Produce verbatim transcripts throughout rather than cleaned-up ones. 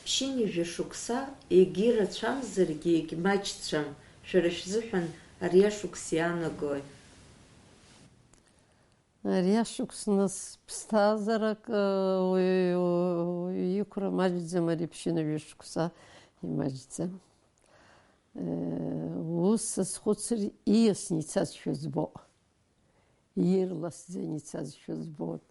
Ԥшьынҩажәа шықәса, егьи рацәамзаргьы, егьмаҷцәам, шәара шәзыҳәан ари ашықәс иаанагои? Ари ашықәс, нас, ԥсҭазаарак, э, уаҩ, уаҩ иқәра маҷӡам, ари ԥшьынҩажәа шықәса имаҷӡам. Э, ус сазхәыцыр, ииасны ицазшәа збо. Ирласӡаны ицазшәа збоит.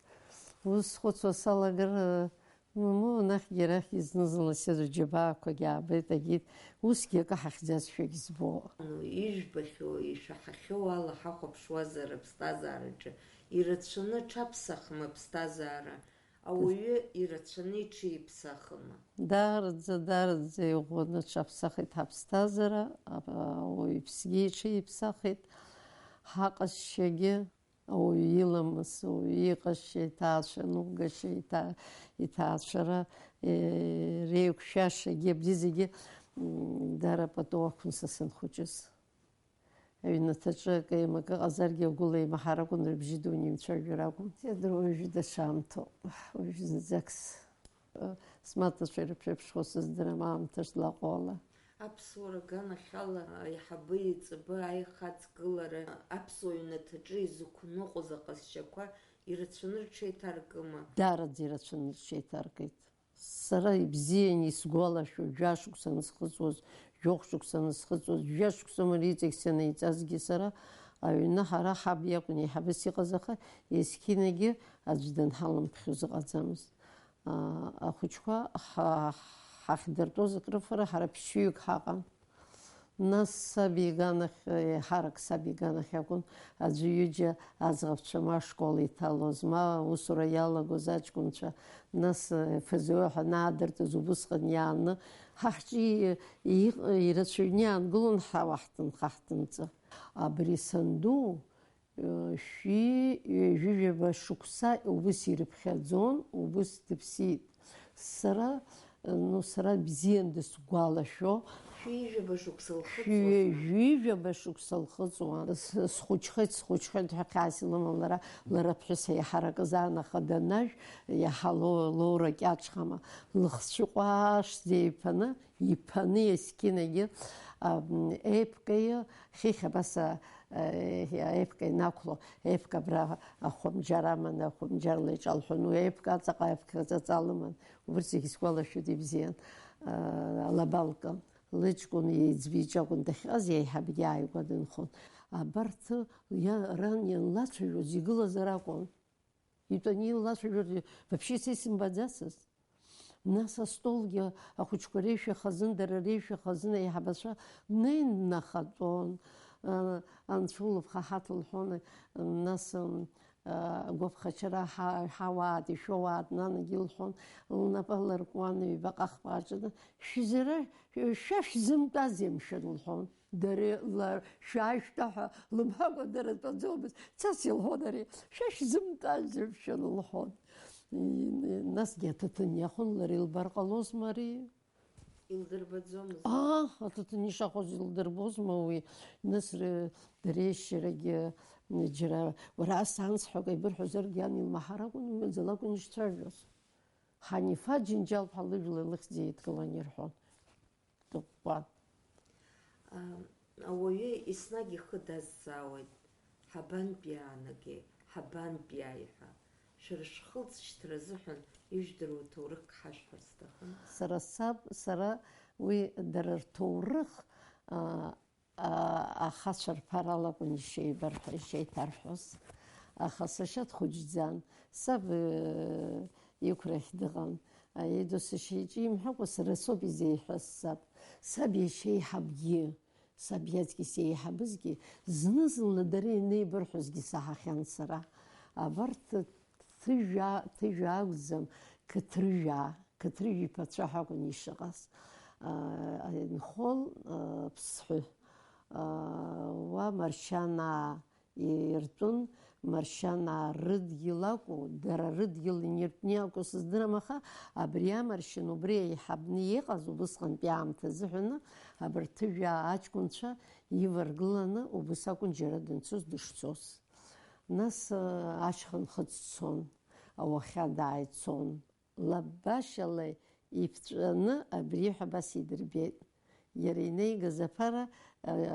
Ус схәыцуа салагар, мамоу, анахьгьы арахьгьы зны-зынла сеидру џьабаақәагьы аабеит, агьит, усгьы акы ҳахьӡазшәагь збо. Ижәбахьоу, ишәаҳахьоу ала ҳахәаԥшуазар аԥсҭазаараҿы, ирацәаны аҽаԥсахма аԥсҭазаара? Ауаҩы ирацәаны иҽиԥсахыма? Даараӡа, даараӡа иӷәӷәаны аҽаԥсахит ҳаԥсҭазаара, а-, ауаҩы иԥсгьы иҽиԥсахит, ҳаҟазшьагьы, ауаҩы иламыс, ауаҩы иҟазшьа, иҭаацәа, анугашьа, иҭа-, иҭаацәара, е-, реиқәшәашагьы, абри зегьы, м, дара пату ақәын са санхәыҷыз. Аҩнаҭаҿы акы еимакы ҟазаргьы, агәыла еимаҳар акәын, рыбжьы дуны имцәажәар акәын. Сеидроу уажәы даҽа аамҭоуп. Уажәы зынӡак с-, смаҭацәа ирыԥшәырԥшхо сыздырам аамҭа злаҟоу ала. Аԥсуара аганахьала аиҳабы еиҵбы аихаҵгылара аԥсуа ҩнаҭаҿы изықәныҟәоз аҟазшьақәа ирацәаны рҽеиҭаркыма? Даараӡа ирацәаны рҽеиҭаркит. Сара ибзианы исгәалашәо, жәашықәса анысхыҵуаз, жәохә шықәса анысхыҵуаз, жәашықәса мыр иҵегь санеиҵазгьы сара, аҩны ҳара ҳаб иакәын еиҳабыс иҟаз, аха есқьынагьы аӡә данҳалымԥхьоз ыҟаӡамызт. Аа, ахәыҷқәа ҳа-, ҳахьдыртәоз акрыфара ҳара ԥшьҩык ҳаҟан. Нас саб иганахь, еиҳарак саб иганахь акәын аӡәы ҩыџьа аӡӷабцәа ма ашкол иҭалоз, ма аусура иалагоз аҷкәынцәа, нас, Ф З О ҳәа анаадыртыз убысҟан иааны, ҳа ҳҿы и-, иҟ-, ирацәаҩны иаангылон ҳауа ҳҭынха-ҳҭынҵа. Абри санду, Шәи ҩажәижәаба шықәса убыс ирыԥхьаӡон, убыс дыԥсит. Сара, ну, сара бзиан дысгәалашәо. Шәи ҩажәижәаба шықәса лхыҵуазма? Шәи ҩажәижәаба шықәса лхыҵуан. С-, схәыҷхеит, схәыҷхеит ҳәа хьаас илыман лара, лара ԥҳәыс еиҳаракы заанаха данажә, иаҳа ло-, лоура кьаҿхама, лыхцәы ҟәашӡа иԥаны, иԥаны есқьынагьы, а, м, еиԥкеи, хыхь абас, а, э, еиԥка инақәло, еиԥка абра ахәамџьар аманы, ахәамџьарла иҿалҳәон, уи еиԥка аҵаҟа еиԥка ҵаҵа лыман, убырҭ зегьы сгәалашәоит ибзиан, а, алаба лкын, лыҷкәын иеиҵбы иҿы акәын дахьҟаз, еиҳабгьы ааигәа дынхон. Абарҭ иа-, ран ианлацәажәоз игылазар акәын. Итәаны илацәажәоз, вообще са исымбаӡацызт. Нас астолгьы ахәыҷқәа реишәа хазын, дара реишәа хазын аиҳабацәа неин днахатәон. Анцәа улыԥха ҳаҭ лҳәон, нас, м, агәаԥхачара ҳа-, ҳауаат, ишәоуаат, нанагьы лҳәон, лнапы аларкуан ҩбаҟа-хԥа аҿы, шәизара, шәа шәзымтәазеи, мшәан, лҳәон. Дара ла-, шәааи шәтәа ҳәа лымҳәакәа дара тәаӡомызт. Цас илҳәон ари, шәа шәзымтәазеи, мшәан, лҳәон. И-, насгьы аҭаҭын иахон, лара илбар ҟалозма ари? Илдырбаӡомызт. Аа, аҭаҭын ишахоз илдырбозма уи? Нас ры-, дара еишьарагьы, м, џьара, уара ас анс ҳәа акы ибырҳәозаргьы ан илмаҳар акәын, имаӡала акәын ишцәажәоз. Ҳанифа џьынџьал ҳәа лыжәла лыхьӡ еидкылан ирҳәон. Дыӷәӷәан. А, ауаҩы еснагь ихы дазҵаауеит, ҳабантәи аанагеи, ҳабантәиааи ҳәа. Шәара шәхылҵшьҭра азыҳәан ижәдыруа ҭоурыхк ҳашәҳәар сҭахын. Сара саб, сара уи дара рҭоурых, а, а, ахацәа рԥарала акәын ишеибарҳәа-, ишеиҭарҳәоз. Аха сашьа дхәыҷӡан. Саб, э, иқәрахь дыҟан. Аиеи, досашьа иҿы имҳәакәа, сара соуп изеиҳәаз саб. Саб иашьа еиҳабгьы, саб иаҵкыс еиҳабызгьы, зны-зынла дара инеибырҳәозгьы саҳахьан сара. Абарҭ ҭыжәаа, ҭыжәаа акәӡам, қыҭрыжәаа, қыҭрыжә иԥацәа ҳәа акәын ишыҟаз. А, Нхол, а, Ԥсҳәы, а, уа Маршьанаа иртәын, Маршьанаа рыдгьыл акәу, дара рыдгьыл иниртәны иакәу сыздырам, аха абри амаршьан убри еиҳабны иҟаз убысҟантәи аамҭа азыҳәаны абарҭ ҭыжәаа аҷкәынцәа иваргыланы убыс акәын џьара данцоз дышцоз. Нас, а, ашьха нхыҵ цон, ауахьад ааицон. Лабашьалеи Иԥҵәаны абри ҳәа абас идырбеит. Иара инеигаз аԥара,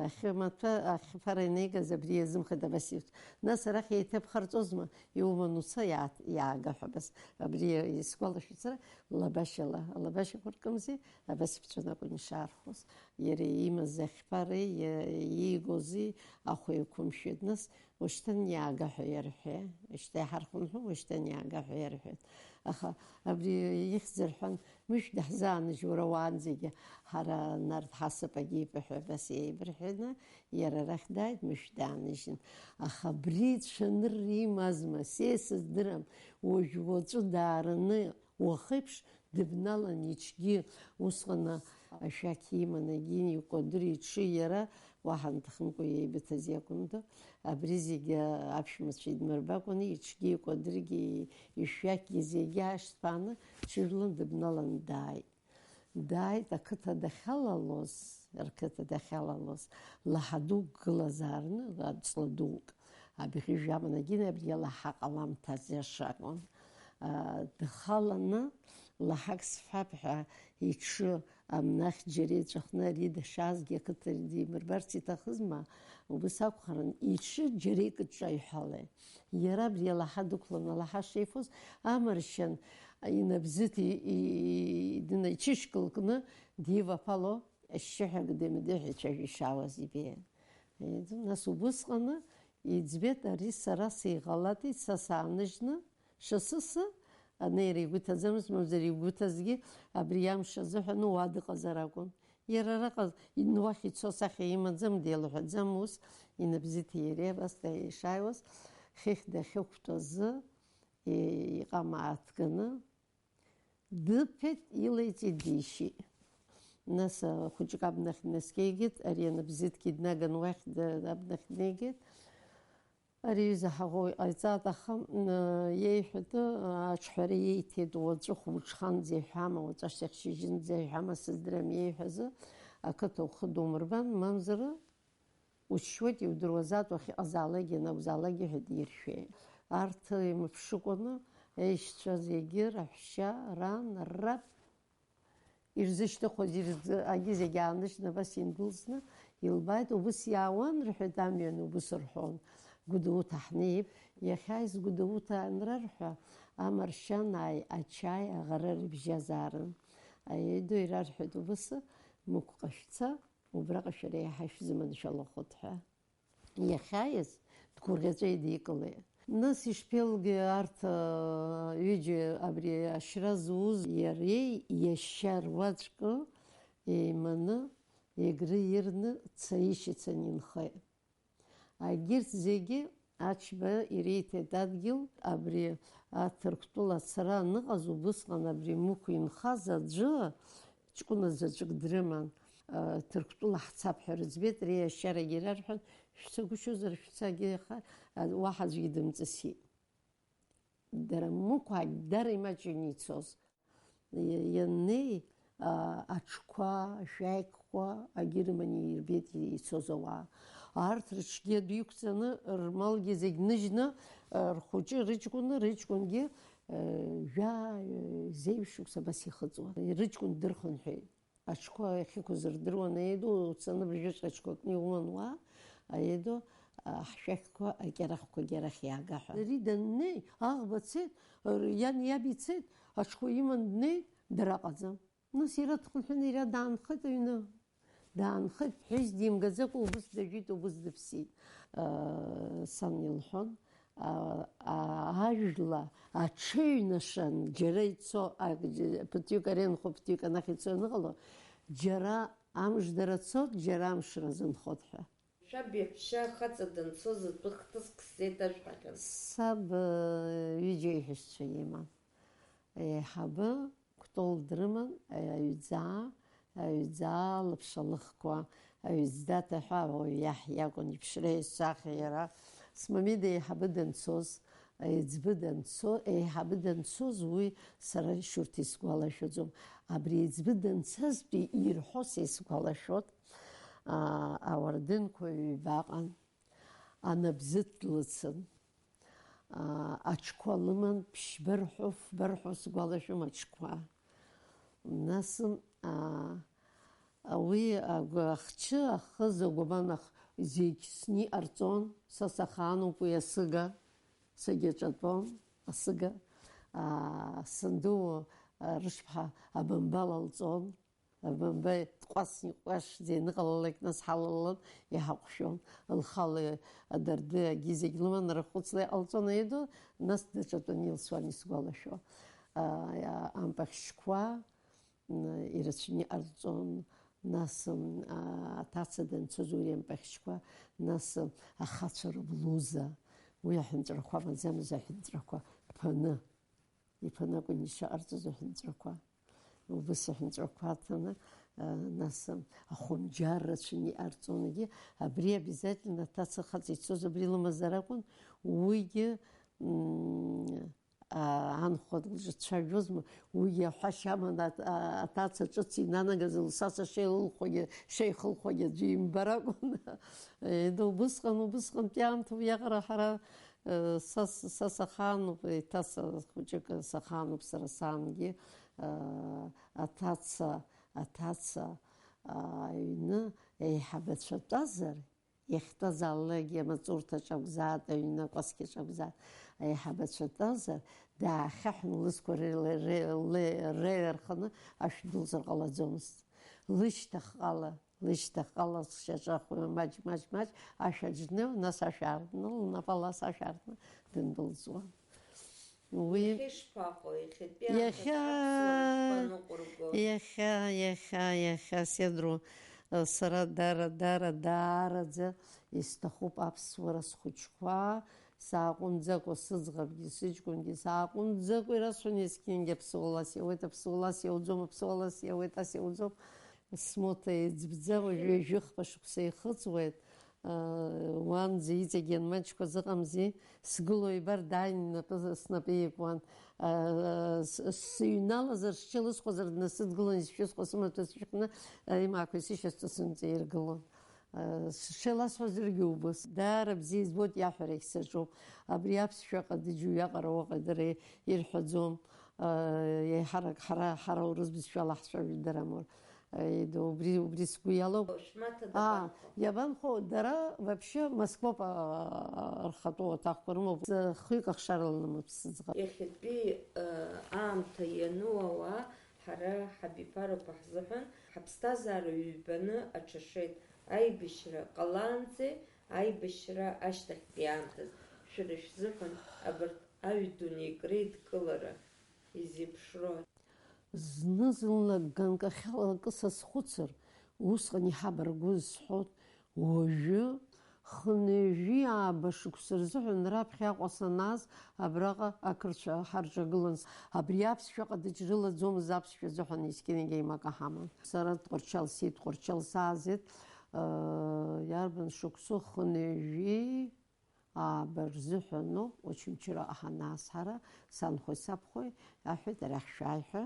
ахьымаҭәа, ахьԥара инеигаз абри иазымхеит абас иԥҵәаны. Нас арахь еиҭаԥхарҵозма, иуман уца, иаа-, иаага ҳәа абас. Абри исгәалашәоит сара, лабашьала, алабашьақәа ркымзи, абас иԥҵәаны акәын ишаархәоз. Иара имаз ахьԥареи, иа-, иигози ахә еиқәымшәеит. Нас Ушьҭан иаага ҳәа иарҳәеит, шьҭа иҳархынҳәуа, ушьҭан иаага ҳәа иарҳәеит. Аха абри ихьӡ рҳәан, мышә даҳзааныжь, уара уаанӡагьы ҳара нарҭ ҳасаб агьеиԥаҳәа абас еибырҳәаны, иара арахь дааит, мышә дааныжьын. Аха абри цәанырра имазма, са исыздырам, уажә уаҵәы даараны, уахеиԥш дыбналан иҽгьы, усҟан ашәақь иман, егьи икәадыр иҽы иара, уаҳа нҭахымкәа иеибыҭаз иакәын ду, абри зегьы аԥшәмацәа идмырбакәаны, иҽгьы икәадыргьы ишәақьгьы зегьы аашьҭԥааны, дҽыжәлан дыбналан дааит. Дааит ақыҭа дахьалалоз, рқыҭа дахьалалоз, лаҳа дук гылазаарын, ҵла дук. Абӷьыжә аман егьин абри алаҳа ҟаламҭаз иашакәын. Дхаланы лаҳак сфап ҳәа иҽы амнахь џьара иҵәахны ари дашазгьы ақыҭа димырбарц иҭахызма? Убыс акәхарын, иҽы џьара икыдҿаҩҳалеит. Иара абри алаҳа дықәланы алаҳа шифоз амаршьан инабзыҭ и-, и-, дына иҽышькыл кны диваԥало ашьшьыҳәа гдемыдеҳәа ицәажәо ишаауаз ибеит. Нас убысҟаны иӡбеит, ари сара сиҟалатәи, са сааныжьны, шасысы, анеира игәы иҭаӡамызт, мамзар игәы иҭазгьы абри амш азыҳәан уа дыҟазар акәын. Иара араҟа ин-, уахь ицо асахьа имаӡам, деилаҳәаӡам ус, инабзиҭеи иареи абас ишааиуаз, хыхь дахьықәтәазы, и-, иҟама ааҭганы, дыԥеит, илеиҵеит, дишьит. Нас, а, хәыҷык абнахь днаскьеигеит, ари анабзиҭгьы днаган уахь д-, абнахь днеигеит. Ари аҩыза ҳаӷоу иҟаиҵааит, аха, м, иеиҳәатәы, а, аҿҳәара иеиҭеит, уаҵәы хәылҽханӡа иҳәама, уаҵәашьҭахь шьыжьынӡа иҳәама, сыздырам иеиҳәазы, ақыҭа ухы думырбан, мамзар Уччуеит, иудыруазааит уахьыҟазаалакгьы, ианакәзаалакгьы ҳәа диршәеит. Арҭ еимаԥшыкәаны, еишьцәа зегьы, раҳәшьа, ран, раб, ирзышьҭыхуаз, ирзы-, агьи зегьы ааныжьны, абас индәылҵны, илбааит, убыс иаауан, рҳәеит, амҩан убыс рҳәон. Гәдоуҭа ҳнеип, иахьааиз Гәдоуҭа анрарҳәа, амаршьан ааи, ачаи аӷара рыбжьазаарын. Аеду ирарҳәеит, убыс, Мықәҟа шәца, Убраҟа шәара еиҳа шәзыманшәалахоит ҳәа. Иахьааиз дгәырӷьаҵәа идикылеит. Нас ишԥеилгеи арҭ, ҩыџьа абри ашьра зуз иареи иашьа руаӡәкы еиманы Егры ирны Цаишьацан инхеит. Егьырҭ зегьы Ачба ириҭеит адгьыл, абри аҭырқәтәыла ацара аныҟаз, убысҟан абри Мықә инхаз аӡәы, ҷкәына заҵәык дрыман, а, Ҭырқәтәыла ҳцап ҳәа рыӡбеит, реиашьарагьы ирарҳәан, шәцагәышьозар шәцагьы, аха, а, уаҳа аӡәгьы дымҵысит. Дара Мықә ааит, дара имаҷҩны ицоз. Иа-, ианнеи, а, аҽқәа, ашәақьқәа агьырман ирбеит ицоз ауаа. Арҭ рыҽгьы адәы иқәҵаны, рмалгьы зегь ныжьны, а, рхәыҷы, рыҷкәыны, рыҷкәынгьы, а, жәа, а, зеижә шықәса абас ихыҵуан. Рыҷкәын дырхынҳәит. Аҽқәа ахьықәыз рдыруан, еиду, уцаны абыржәыҵәҟьа аҽқәа кны иуман уа, аеду, а, ҳшәақьқәа, акьарахқәагьы арахь иаага ҳәа. Ари даннеи, аӷба цеит, р-, иан иаб ицеит, аҽқәа иман днеит, дара ыҟаӡам. Нас иара дхынҳәын, иара даанхеит аҩны. Даанхеит, ԥҳәыс димгаӡакәа убыс дажәит, убыс дыԥсит. Сан илҳәон, а, а, ажәла аҽыҩнашан, џьара ицо, а, џь-, ԥыҭҩык ари анхо, ԥыҭҩык анахь ицо аныҟало, џьара амш дара цот, џьара амш разынхот ҳәа. Шәаб иаҳәшьа ахаҵа данцоз атәы хҭыск сзеиҭашәҳәахьан. Саб, э, ҩыџьа еиҳәшьцәа иман. Еиҳабы Кәтол дрыман, аҩӡаа, аҩӡаа лыԥшалыхқәа, аҩӡдаҭа ҳәа ауаҩ иаҳ-, иакәын иԥшреи исахьа иара. Смамида еиҳабы данцоз, аиҵбы данцо-, еиҳабы данцоз уи сара шьурҭа исгәалашәаӡом. Абри аиҵбы данцазтәи ирҳәо са исгәалашәоит. Аа, ауардынқәа ҩбаҟан, анабзыҭ длыцын. Аа, аҽқәа лыман, ԥшьба рҳәо, фба рҳәо сгәалашәом аҽқәа. Нас, аа, уи агәы-, ахчы, ахыза, агәабан ах-, зегь сни ҟарҵон, са сахаануп уи асыга, сагьаҿатәон асыга. Аа, санду, аа, рышԥҳа абамба лалҵон, абамба дҟәасны иҟәашӡа ианыҟалалак, нас ҳалалан иҳаҟәшәон, лхала адарды агьи зегь лыман, рахәыцла иҟалҵон аиду, нас даҿатәаны илсуан исгәалашәо. Аа, ампахьшьқәа, м, ирацәаны иҟарҵон, нас, м, а, аҭаца данцоз уи ампахьшьқәа, нас, м, ахацәа рыблуза, уи аҳәынҵәрақәа маӡамыз аҳәынҵәрақәа ԥаны, иԥаны акәын ишыҟарҵоз аҳәынҵәрақәа. Убыс аҳәынҵәрақәа аҭаны, а, нас, м, ахәымџьар рацәаны иҟарҵон, егьи абри обязательно аҭаца ахаҵа ицоз абри лымазар акәын, уигьы, м, аа, анхәа дцәажәозма, уигьы аҳәашьа аман, аҭ-, а-, аҭаца ҿыц инанагаз лсаса шеилылхуагьы, шеихылхуагьы аӡәы имбар акәын. Еида, убысҟан, убысҟантәи аамҭа уиаҟара ҳара, э, са с-, са сахаануп, еиҭа са хәыҷык сахаануп сара саангьы, э, аҭаца, аҭаца, аа, аҩны еиҳабацәа тәазар, иахьтәаз ааллакгьы амаҵурҭаҿ акәзааит, аҩны акәасқьаҿ акәзааит, аиҳабацәа тәазар, даахьаҳәын, лызқәа ре-, ре-, ре-, реиларханы ашә дылҵыр ҟалаӡомызт. Лышьҭахьҟала, лышьҭахьҟала сшьаҿа хәҩа маҷ, маҷ, маҷ ашә аҿы днеиуан, нас ашә аартны, лнапала ас ашә аартны дындәылҵуан. Уи иахьа ишԥаҟоу, иахьатәи аамҭазы иахьа, аԥсуара шԥаныҟәырго? Иахьа, иахьа, иахьа, Седру, сара дара, дара, даараӡа исҭахуп аԥсуара схәыҷқәа, сааҟәымӡакәа сыӡӷабгьы, сыҷкәынгьы сааҟәымӡакәа ирасҳәон, есқьынгьы аԥсуалас иауеит, аԥсуалас иауӡом, аԥсуалас иауеит, ас иауӡом. Смоҭа еиҵбӡа уажәы ҩажәихԥа шықәса ихыҵуеит. Уанӡа иҵегь ианмаҷқәаз ыҟамзи, сгыло ибар, дааины напы, снапы иакуан. С-, сыҩналазар, сҽы лысхәазар, днасыдгылон, исшьысхуа сымаҭәа сшәыхны, имаақәа исышьасҵо сынӡа иргылон. Сшеиласҳәазаргьы убыс. Даара бзиа избоит иаҳәарагь саҿуп. Абри аԥсшәа ҟадыџь уиаҟара уаҟа дара ирҳәаӡом. Еиҳарак ҳара, ҳара урыс бызшәала ҳцәажәоит, дара амур. Еида, убри, убри сгәы иалоуп. Шәмаҭа, аа, дабанхо? Иабанхо, дара вообще Москвоуп, аа, рхатәы уаҭахқәа рымоуп. Хҩык ахшара лымоуп сыӡӷаб. Иахьатәи, э, аамҭа иану ауаа ҳара ҳабиԥарақәа ҳзыҳәан ҳаԥсҭазаара ҩбаны аҽашеит. Аибашьра ҟалаанӡеи аибашьра ашьҭахьтәи аамҭаз шәара шәзыҳәан абарҭ аҩ дунеик реидкылара изеиԥшрои? Зны-зынла ганкахьала акы сазхәыцыр, усҟан иҳабаргәыз сҳәот, уажәы, хынҩажәи ааба шықәса рзыҳәан раԥхьа Аҟәа санааз, абраҟа ақырҭцәа ҳарҿагылан, абри аԥсшәа ҟадыџь рылаӡомызт, аԥсшәа азыҳәан есқьынагь еимака ҳаман. Сара Тҟәарчал сиит, Тҟәарчал саазеит, иарбан шықәсу, хынҩажәи ааба рзыҳәаноуп, Очамчыраҟа ҳанаас ҳара, санхәеи сабхәеи аҳәеит, арахь шәааи ҳәа,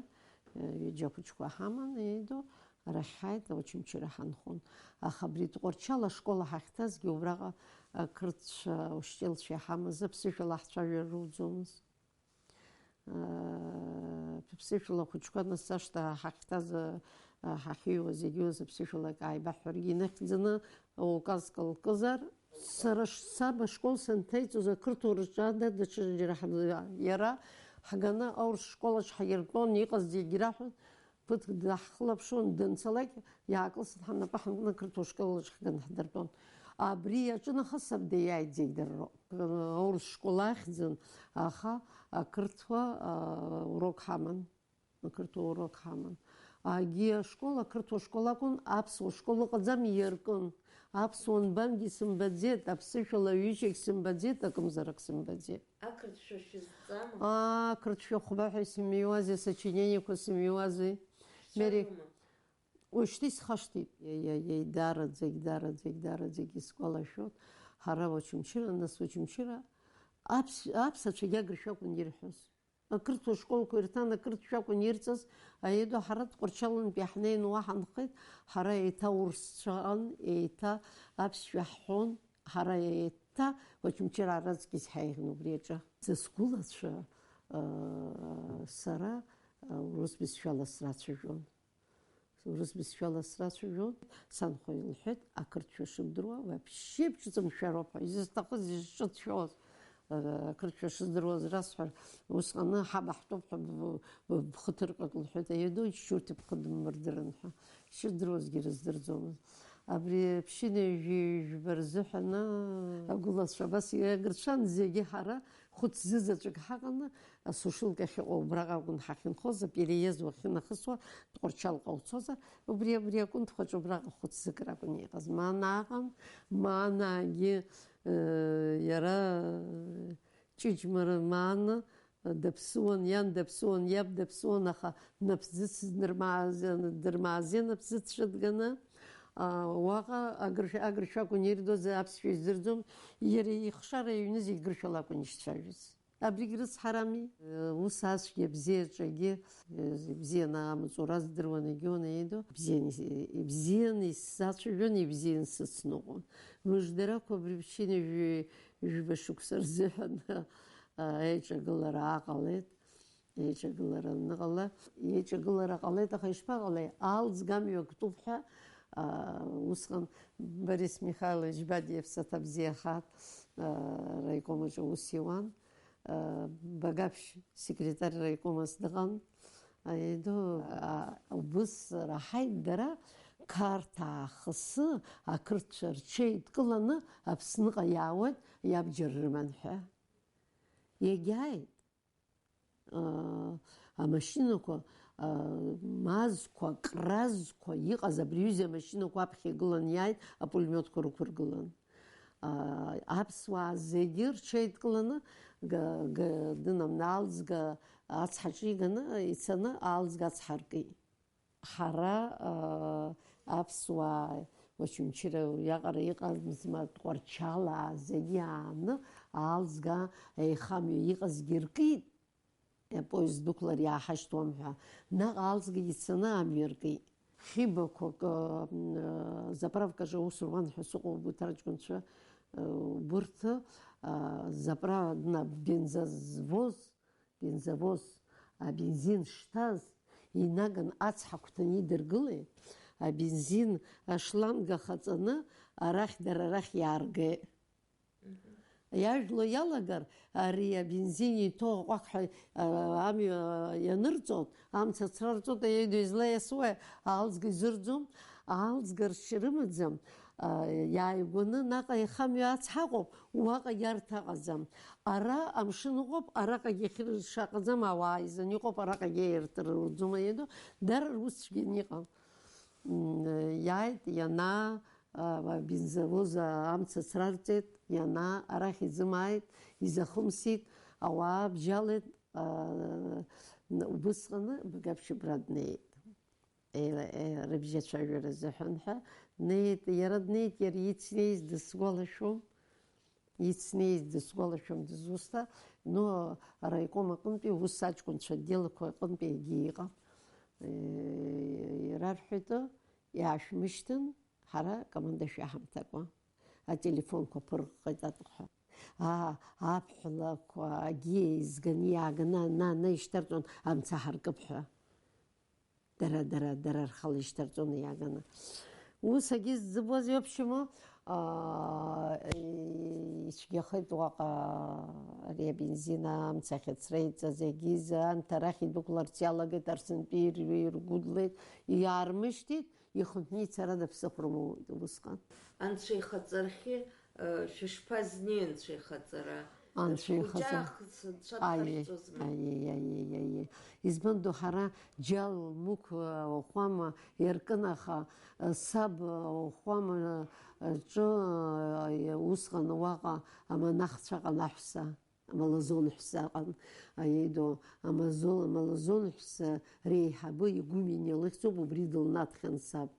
ҩыџьа ахәыҷқәа ҳаман, еидо, арахь ҳааит, Очамчыра ҳанхон. Аха абри Тҟәарчал ашкол ҳахьҭазгьы убраҟа ақырҭцәа, ушьтелцәа иҳамаз аԥсышәала ҳцәажәара руӡомызт. Ԥыԥсышәала ахәыҷқәа нас ашҭа ҳахьҭаз, ҳахьыҩуаз, зегьы ус аԥсышәала акы ааибаҳҳәаргьы инахьӡаны указка лкызар, сара ш-, саб ашкол санҭеиҵоз ақырҭуа рҿы ада даҽаџьара ҳа-, иара ҳганы аурыс школаҿ ҳаиртәон, иҟаз зегь раҳәон, ԥыҭк даҳхылаԥшуан, данцалак иаакылсны ҳнапы ҳанкны ақырҭуа школаҿ ҳганы ҳдыртәон. Абри иаҿын, аха саб диааит зегь дара роуп. Аурыс школ ахьӡын, аха ақырҭуа, аа, урок ҳаман. Ақырҭуа урок ҳаман. Агьи ашкол ақырҭуа школ акәын, аԥсуа школ ыҟаӡам, иаркын. Аԥсуа нбангьы сымбаӡеит, аԥсышәала ҩыџьагь сымбаӡеит, акымзарак сымбаӡеит. Ақырҭшәа шәызҵама? Аа, ақырҭшәа хәба ҳәа исымҩуазеи, асочинениеқәа сымҩуазеи? Шәцәажәома? Уажәшьҭа исхашҭит. Иа, иа, иа, идараӡагь, дараӡагь, дараӡагь исгәалашәоит. Ҳара Очамчыра, нас Очамчыра, аԥс-, аԥсацәагьы агыршәа акәын ирҳәоз. Ақырҭуа школқәа ирҭан, ақырҭшәа акәын ирҵаз, аиду ҳара Тҟәарчалнтәи ҳнеин уа ҳанхеит, ҳара еиҭа урысцәан, еиҭа аԥсшәа ҳҳәон, ҳара еиҭа Очамчыра араҵкьыс ҳаиӷьын убри аҿы. Сызқәылацәа, ыы, сара Урыс бызшәала срацәажәон. Урыс бызшәала срацәажәон. Санхәа илҳәеит, ақырҭшәа шыбдыруа, вообще бҿыҵымшәароуп ҳәа. Изысҭахыз, изҿыцәоз, ақырҭшәа шыздыруаз расҳәар, усҟаны ҳаб ҳтәуп ҳәа б-, б-, бхы ҭырҟьоит лҳәеит, аиадоу иччурҭ ибхы дыммырдырын ҳәа. Ишырдыруазгьы рыздырӡомызт. Абри ԥшьынҩажәи жәба рзыҳәан, аа, агәылацәа абас иагырцәан, зегьы ҳара хәыцзы заҵәык ҳаҟаны, асушилка ахьыҟоу убраҟа акәын ҳахьынхоз, апереезд уахьынахысуа, Тҟәарчалҟа уцозар, убри, абри акәын, Тҟәарчал убраҟа хәыцзык ракәын иҟаз. Маана аҟан, Маанаагьы, э, иара, э, Ҷыҷмара Маана, э, даԥсуан, иан даԥсуан, иаб даԥсуан, аха напӡыц днырмаази-, дырмаази напӡыццәа дганы, а, уаҟа агыршәа, агыршәа акәын ирдоз, аԥсшәа издырӡом, иара ихшара иҩны зегь гыршәала акәын ишцәажәоз. Абригь рыцҳарами, ус ацәгьа бзиаҿагьы, ибзианы амаҵура здыруан, егьиуан еидо, ибзианы ис-, ибзианы исзацәажәон, ибзианы сыцныҟәон. Мыждарақәа абри ԥшьынҩажәи жәба шықәса рзыҳәан, а, еиҿагылара ааҟалеит. Еиҿагылара аныҟала, еиҿагылара ҟалеит, аха ишԥаҟалеи, аалӡга амҩа ктәуп ҳәа, а, усҟан Борис Михайлович Бадиев саҭабзиахаат, а, раиком аҿы аус иуан. Багаԥшь секретар раикомас дыҟан. Еидо, а, убыс раҳаит дара, Қарҭ аахысы ақырҭцәа рҽеидкыланы Аԥсныҟа иаауеит, иабџьар рыман ҳәа. Иагьааит, а, амашьынақәа, а, мазқәа, кразқәа иҟаз абри аҩыза амашьынақәа аԥхьа игылан иааит, апулемиотқәа рықәыргылан. Аа, аԥсуаа зегьы рҽеидкыланы, га-, га-, дынамнаалӡга ацҳаҿы иганы ицаны аалӡга ацҳа аркит. Ҳара, аа, аԥсуаа Очамчыра уиаҟара иҟамызма, Тҟәарчалаа зегьы ааны аалӡга аихамҩа иҟазгьы ркит. Апоезд дәықәлар иааҳашьҭуам ҳәа, наҟ аалӡгагьы цаны амҩа ркит. Хьыбақәак, ы, заправкаҿы аус руан ҳәа сыҟоуп, урҭ аҷкәынцәа, ы, убырҭ, ы, заправ-, на, бензовоз, бензовоз, абензин шҭаз инаган ацҳа агәҭаны идыргылеит, абензин ашланг ахаҵаны арахь, дара рахь иааргеит. Иажәло иалагар, ари абензин иҭоу аҟәақҳәа, а, амҩа ианырҵоит, амца ацрарҵоит, аиаҩ излаиасуа аалӡга изырӡом, аалӡга ршьа рымаӡам, а, иааигәаны наҟ аихамҩа ацҳа ыҟоуп, уаҟагьы арҭ аҟаӡам. Ара амшын ыҟоуп, араҟагьы хьыр шаҟаӡам, ауаа изын иҟоуп, араҟагьы аиртыр руӡом, аиаду, дара рус цәгьаны иҟам. М, иааит, ианаа, а, бензовоз амца ацрарҵеит, ианаа, арахь изымааит, изахымсит, ауаа бжьалеит, а, н-, убысҟаны Багаԥшь абра днеит. Е, е, рыбжьацәажәара азыҳәан ҳәа днеит, иара днеит, иара ицнеиз дысгәалашәом. Ицнеиз дысгәалашәом дызусҭа, но араиком аҟынтәи ус аҷкәынцәа рделақәа рҟынтәи егьи иҟан. Е, ирарҳәеит, иаашәмышьҭын, ҳара акоманда шәаҳамҭакуа. Ателефонқәа ԥырҟҟеит атҟҳәа. Аа, аԥҳәлақәа агьиа изганы иааганы ана-ана ишьҭарҵон, амца ҳаркып ҳәа. Дара, дара, дара рхала ишьҭарҵон иааганы. Ус агьы зӡыбуаз, в общем, аа, ицәгьахеит уаҟа ари абензин амца ахьыцреиҵаз, егьизы анҭ арахь идәықәларц иалагеит, Арсынтәи ир-, иргәыдлеит, иаармышьҭит, ихынҳәны ицара даԥсыхәра умоуит убысҟан. Анцәа ихаҵарахьы, э, шәышԥазнеи, Анцәа ихаҵара? Анцәа ихаҵа. Шәхәыҷаахыс Анцәа Аиеи, дхашәҵозма? Аиеи, аиеи, аиеи. Избан ду, ҳара Џьал Мықә ауахәама иаркын, аха, э, саб ауахәама, э, ҿы, э, усҟан уаҟа амонахцәа ҟан аҳәса, амалазон ҳәса ҟан, аиеи ду, амазон, амалазон ҳәса реиҳабы игумен илыхьӡуп, убри дылнаҭхьан саб.